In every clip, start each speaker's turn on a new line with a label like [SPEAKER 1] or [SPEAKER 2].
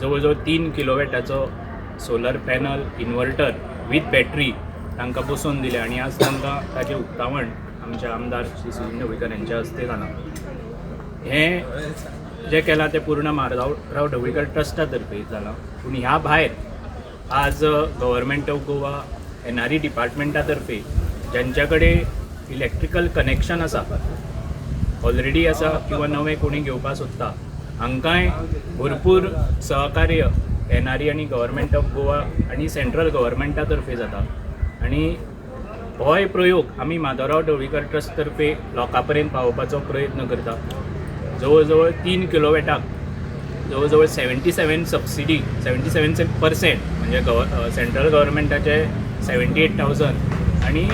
[SPEAKER 1] जवळ जवळ 3 किलोवॅटाचो solar panel inverter with battery तांकां बसोवन दिलें आनी आज तांकां ताचें उक्तावण आमचे आमदार श्री सुदिन ढवळीकर यांच्या हस्ते जालां. हें जें केलां तें पूर्ण माधवराव ढवळीकर ट्रस्टा तर्फे जालां, पूण ह्या भायर आज गव्हर्मेंट ऑफ गोवा एनआरई डिपार्टमेंटा तर्फे ज्यांच्या कडेन इलेक्ट्रिकल कनेक्शन आसा, ऑलरेडी आसा किंवा नवें कोणी घेवपाक सोदता, हांकांय भरपूर सहकार्य एनआरई आनी गव्हर्मेंट ऑफ गोवा आनी सेंट्रल गव्हर्मेंटा तर्फे जाता. आनी होय प्रयोग आमी माधवराव ढवळीकर ट्रस्ट तर्फे लोकां पर्यंत पावोवपाचो प्रयत्न करता. जवळ जवळ 3 किलोवॅटाक जवळ जवळ 77 सबसिडी, 77%, म्हणजे सेंट्रल गव्हर्मेंटाचे 78,000 आनी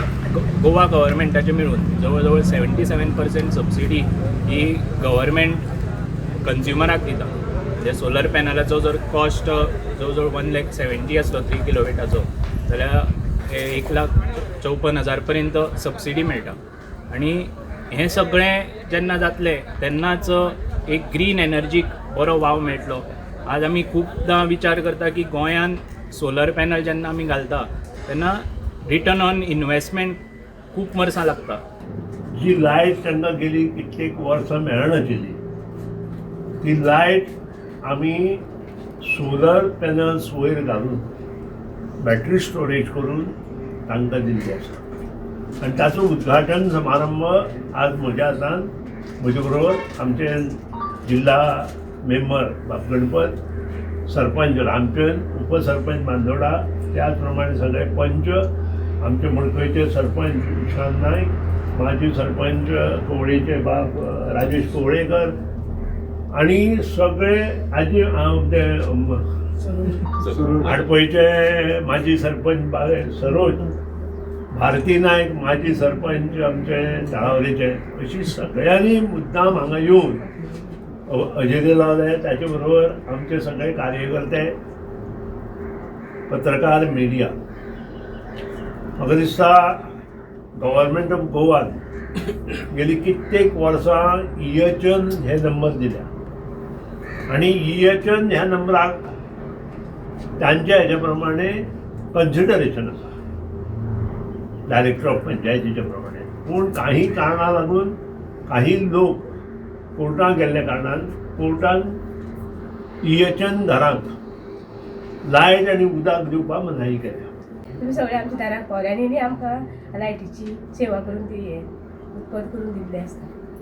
[SPEAKER 1] गोवा गव्हर्मेंटाचे मेळून जवळ जवळ 77% सबसिडी ही गव्हर्मेंट कंज्युमराक दिता. म्हणजे सोलर पॅनलाचो जर कॉस्ट जवळ जवळ 1 लॅक 70 आसलो 3 किलोवॅटाचो, जाल्यार हे 1,54,000 पर्यंत सबसिडी मेळटा. आनी हें सगळें जेन्ना जातलें तेन्नाच एक ग्रीन एनर्जीक बरो वाव मेळटलो. आज आमी खुबदां विचार करता की गोंयान सोलर पॅनल जेन्ना आमी घालता तेन्ना रिटर्न ऑन इनवेस्टमेंट खूब वर्सां लागता.
[SPEAKER 2] जी लायट तांकां गेली कितलेक वर्सां मेळनाशिल्ली, ती लायट आमी सोलर पॅनल्स वयर घालून, बॅटरी स्टोरेज करून तांकां दिल्ली आसा. आनी ताचो उद्घाटन समारंभ आज म्हज्या हातान, म्हजे बरोबर आमचे जिल्हा मेंबर बाब गणपत, सरपंच रामचंद, उपसरपंच मांदोडा, त्याच प्रमाणे सगळे पंच, आमचे मडकयचे सरपंच विश्रांत नायक, माजी सरपंच कवळेचे बाब राजेश कवळेकर आणि सगळे आजी ते आडपयचे माजी सरपंच सरोज, भारती नायक माजी सरपंच आमचे तळावलेचे, अशी सगळ्यांनी मुद्दाम हांगा येवन हजेरी लावले. ताचे बरोबर आमचे सगळे कार्यकर्ते, पत्रकार, मिडिया. म्हाका दिसता गव्हर्मेंट ऑफ गोवान गेली कित्येक वर्सां इएचएन हे नंबर दिल्या आनी इएचएन ह्या नंबराक तांच्या हेच्या प्रमाणे कन्सिडरेशन आसा, डायरेक्टर ऑफ पंचायतीच्या प्रमाणे. पूण काही कारणां लागून, काही लोक कोर्टात गेल्ल्या कारणान, कोर्टान इएचएन घरांक लायट आनी उदक दिवपाक मनाई केल्या.
[SPEAKER 3] तुमी सगळे आमच्या दाराक पावले आनी आमकां लायटीची सेवा करून ती हे उत्पन्न करून दिल्ली आसता.